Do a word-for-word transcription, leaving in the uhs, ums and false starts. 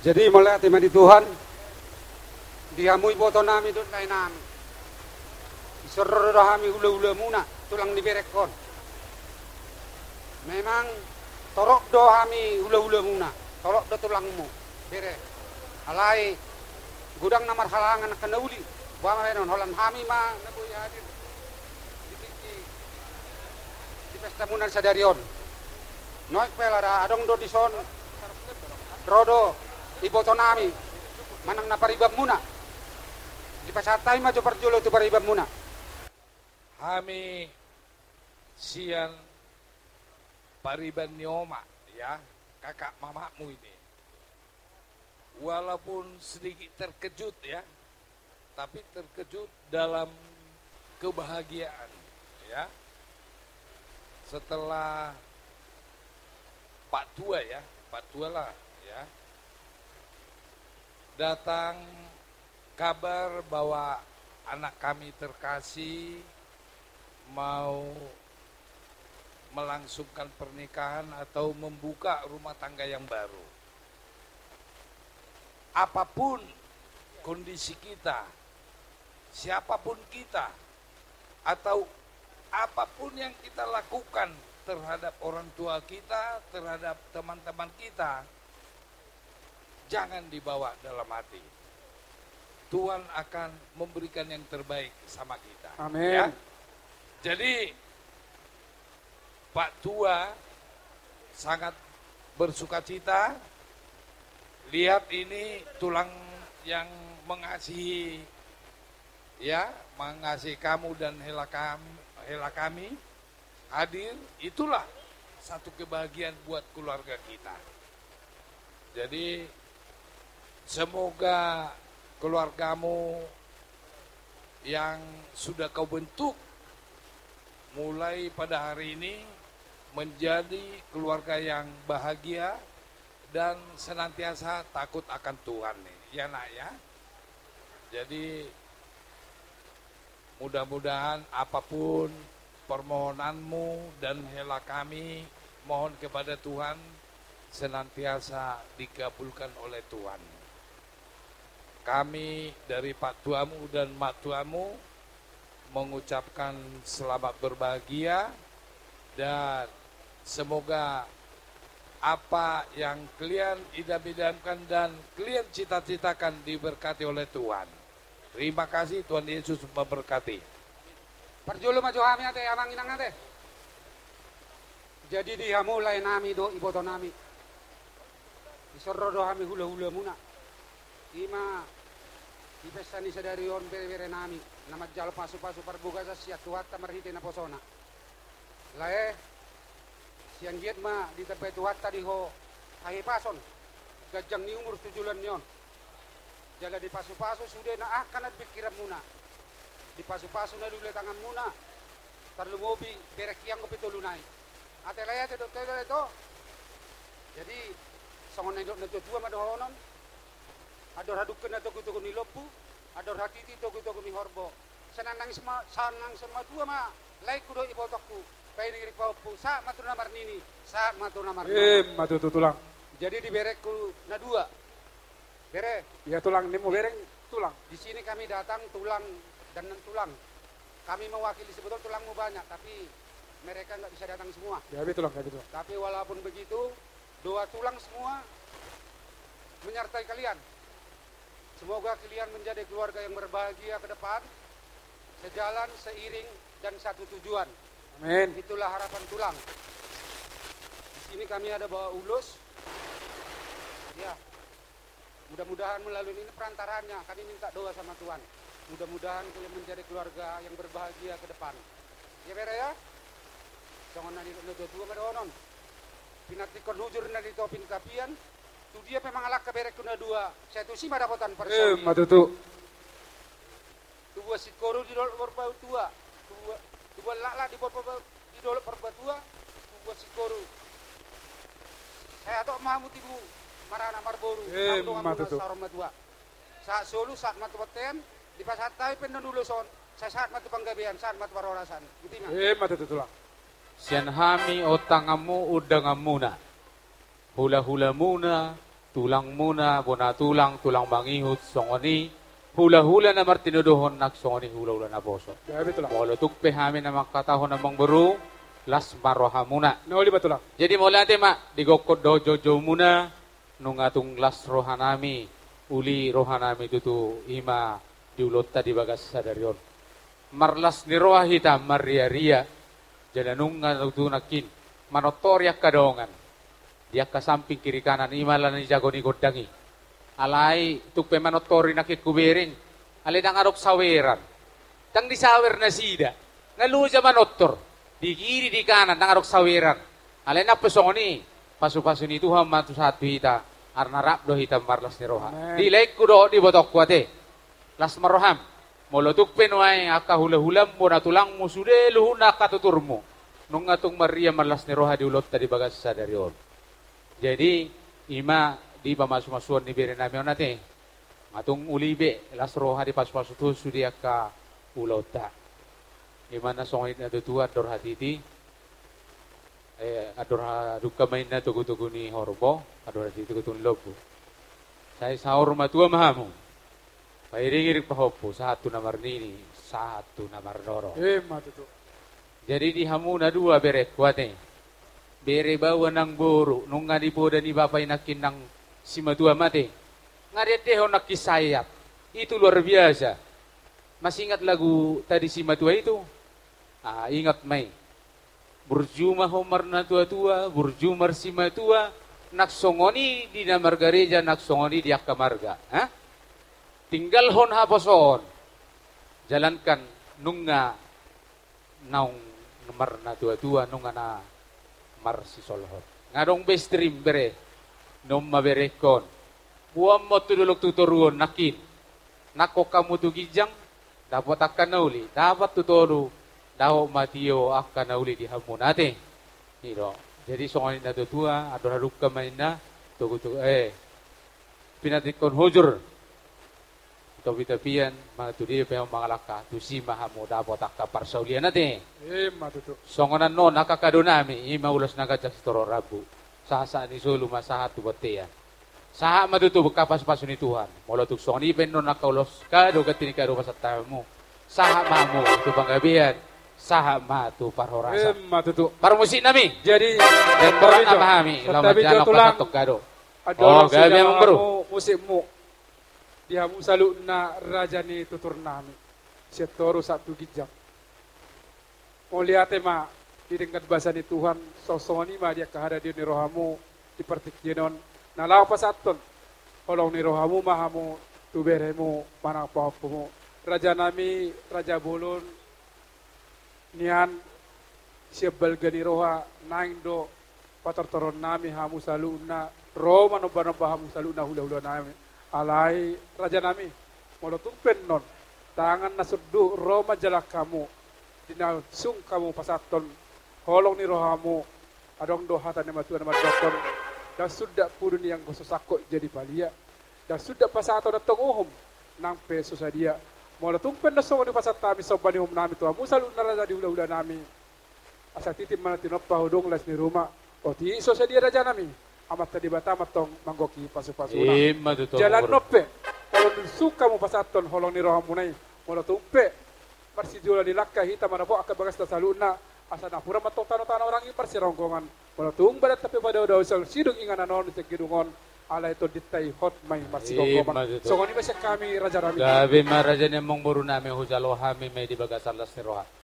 Jadi mauliate ma di Tuhan, di hamu ibotonami dohot laenami. Dison ro do hami hulahulamuna, tulang ni berengkon. Memang torop do hami hulahulamuna, torop do tulangmu, bere. Alai godang na marhalangan angka na uli, boha ma bahenon, holan hami ma na boi hadir di tingki di pestamuna sadari on. Nuaeng pe ala ra adong do dison, ro do ibotonami manang na paribanmuna. Dipasahat hami ma jo parjolo tu paribanmuna. Hami sian pariban ni oma, ya, kakak mamakmu ini. Walaupun sedikit terkejut, ya, tapi terkejut dalam kebahagiaan, ya. Setelah Pak Tua, ya, Pak Tua lah, ya, datang kabar bahwa anak kami terkasih mau melangsungkan pernikahan atau membuka rumah tangga yang baru. Apapun kondisi kita, siapapun kita, atau apapun yang kita lakukan terhadap orang tua kita, terhadap teman-teman kita, jangan dibawa dalam hati. Tuhan akan memberikan yang terbaik sama kita. Amin. Ya. Jadi, Pak Tua sangat bersukacita. Lihat ini tulang yang mengasihi, ya, mengasihi kamu dan hela kam-, hela kami hadir, itulah satu kebahagiaan buat keluarga kita. Jadi, semoga keluargamu yang sudah kau bentuk mulai pada hari ini menjadi keluarga yang bahagia dan senantiasa takut akan Tuhan, nih. Ya, Nak, ya. Jadi, mudah-mudahan apapun permohonanmu dan hela kami mohon kepada Tuhan, senantiasa dikabulkan oleh Tuhan. Kami dari Pak Tuamu dan Mak Tuamu mengucapkan selamat berbahagia, dan semoga apa yang kalian idam-idamkan dan kalian cita-citakan diberkati oleh Tuhan. Terima kasih, Tuhan Yesus memberkati. Parjolo ma jo hami ate, amang inang ate. Jadi di hamu laenami dohot ibotonami, dison ro do hami hulahulamuna. I ma di pesta ni sadari on bereberenami na manjalo pasupasu parbagason sian Tuhanta marhite naposona. Lae, sian giat ma ditambai Tuhanta di ho hahipason, ganjang ni umur tu joloan ni on. Jala dipasupasu sude na angka na pingkiranmuna. Dipasupasu na lule tanganmuna. Tarlumobi bereng hian dope tolu nai. Ate lae, ate dohot lae to. Jadi songon na nidok na tuatua ma dohonon. Andor hadungke na togutogu ni lombu, andor hatiti togutogu ni horbo. Sai nang sema-, sai nang sematua ma laengku dohot ibotongku, paingiring pahompu, sahat ma tu na marnini, sahat ma tu na marnono. Ima tutu, Tulang. Jadi di berengku na dua. Bere. Iya, Tulang, ninmu bereng, Tulang. Di sini kami datang, Tulang dan non-Tulang. Kami mewakili, sebetulnya tulangmu banyak, tapi mereka nggak bisa datang semua. Gabe, Tulang, gabe, Tulang. Tapi walaupun begitu, doa Tulang semua menyertai kalian. Semoga kalian menjadi keluarga yang berbahagia ke depan, sejalan, seiring, dan satu tujuan. Amin. Itulah harapan Tulang. Di sini kami ada bawa ulos. Ya. Mudah-mudahan melalui ini perantaranya kami minta doa sama Tuhan. Mudah-mudahan kalian menjadi keluarga yang berbahagia ke depan. Ya, Bere, ya? Songon na nidok ni natuatua ma dohonon. Pinantikhon hujur na di topi ni tapian, tu dia pe mangalangka berengku na dua, sai tusi ma dapotan parsaulian. Ima tutu. Tubuan singkoru di dolok Purbatua, tubuan, tubuan laklak di Purba-, di dolok Purbatua, tubuan singkoru. Sai hatop ma hamu tibu maranak marboru, ima tutu. Saur matua. Sahat solu, sahat ma tu bontean, dipasahat hami pe annon ulos on, sai sahat ma tu panggabean, sahat ma tu parhorasan. Ima tutu, Tulang. Sian hami ontanganmu, undanganmuna, hulahulamuna, tulangmuna, bona tulang, tulang mangihut, songon i hulahula na martinodohon nang songon i hulahula naposo. Gabe, Tulang. Molo tung pe hami na mangkatahon, amang boru, las ma rohamuna. Na uli ma, Tulang. Jadi mauliate ma di gokhon dohot joujoumuna, nunga tung las rohanami, uli rohanami tutu, i ma di ulaonta di bagasan sadari on. Marlas ni roha hita marriaria, jala nunga tutu nangkin manortori angka dongan di angka samping kiri kanan, i ma ala na nijago ni gondang i. Alai tung pe manortori nangkin hubereng, alai ndang adong saweran. Ndang disawer nasida, nga loja manortor di kiri di kanan, ndang adong saweran. Alai nang pe songon i, pasupasu ni Tuhan ma tu sahat tu hita, arna rap do hita marlas ni roha. Amen. Di laengku dohot di ibotongku, ate, las ma roham. Molo tung pe nuaeng angka hulahulam, bona tulangmu, sude luhutna angka tuturmu, nunga tung marria marlas ni roha di ulaonta di bagasan sadari on. Jadi i ma di pamasumasuon ni berenami on, ate, nga tung uli be las roha, dipasupasu Tuhan sude angka ulaonta. I ma na songon i, natuatua, andor hatiti, eh, andor hadungka ma inna togutogu ni horbo, andor hatiti togutogu ni lombu. Sai saur matua ma hamu, pairingiring pahompu, sahat tu na marnini, sahat tu na marnono. Emma tutu. Jadi di hamu na dua berengku, ate, bere baoa nang boru, nunga dipoda ni bapa i nangkin nang simatua, ate, nga diendehon nangkin sayat. Itu luar biasa. Masih ingat lagu tadi simatua itu? Ah, ingat ma i. Burju ma ho marnatuatua, burju marsimatua, nang songon i di na margareja, nang songon i di angka marga. Hah? Tinggalhon haposoon. Jalankan nunga naung marnatuatua, nunga na marsisolhot. Nga adong be stream, bere. Nunga ma berengkon. Boan ma tu dolok tu toruan nangkin. Nangkok hamu tu ginjang, dapot angka na uli, dapot tu toru, dapot ma tio angka na uli di hamuna, ate. I do. Jadi songon i, natuatua, andor hadungka ma inna togutogu, eh, pinantikhon hujur. Topitopian ma tu dia pe hamu mangalangka, tusi ma hamu dapot angka parsaulian, ate. Emma tutu. Songon annon angka kadonami, i ma ulos na ganjang sitorop rambu. Sahat-sahat ni solu ma sahat tu bontean. Sahat ma tutu angka pasupasu ni Tuhan. Molo tung songon i pe annon angka ulos kado, ganti ni kado pasahat hamu, sahat ma hamu tu panggabean, sahat ma tu parhorasan. Emma tutu. Parmusiknami. Jadi, eh, parmusiknami, laho manjalo, Tulang, pasahathon kado. Oh, gabe, amang boru. Musikmu. Di hamu saluhutna raja ni tuturnami, sian toru sahat tu ginjang. Mauliate ma di denggan basa ni Tuhan, songon i ma di angka hadadion ni rohamu di partingkian on. Na laho pasahathon holong ni rohamu ma hamu tu beremu manang pahompumu. Rajanami, raja bolon, nian sian balga ni roha naeng do patortoronnami hamu saluhutna, ro manombanomba hamu saluhutna hulahulanami. Alai rajanami, molo tung pe annon tangan na sunduhon ro manjalang hamu, di na sung hamu pasahathon holong ni rohamu, adong do hata ni natuatua na mandokkon: Ndang sundat pudu ni anggo so sangkot jadi palia, ndang sundat pasahaton antong uhum nang pe so sadia. Molo tung pe annon songon i pasahat hami somba ni uhumnami tu hamu saluhutna raja ni hulahulanami, asa titi ma na tinompa, hudung las ni ruma. Otik so sadia, rajanami, Amanta Debata ma antong manggohi pasupasuna. Ima tutu. Jala annon pe, molo tung sung hamu pasahathon holong ni rohamuna i, molo tung pe marsijolo ni langka hita manopot angka bagasna saluhutna, asa napuran ma antong tanotano, rangging marsironggongan. Molo tung badanta pe padaodao sian sidung inganan on, sian gedung on, alai tondinta i hot ma i marsigomgoman. Ima tutu. Songon i ma sian hami, rajanami. Gabe ma, raja ni amangborunami, hujalo hami ma i di bagasan las ni roha.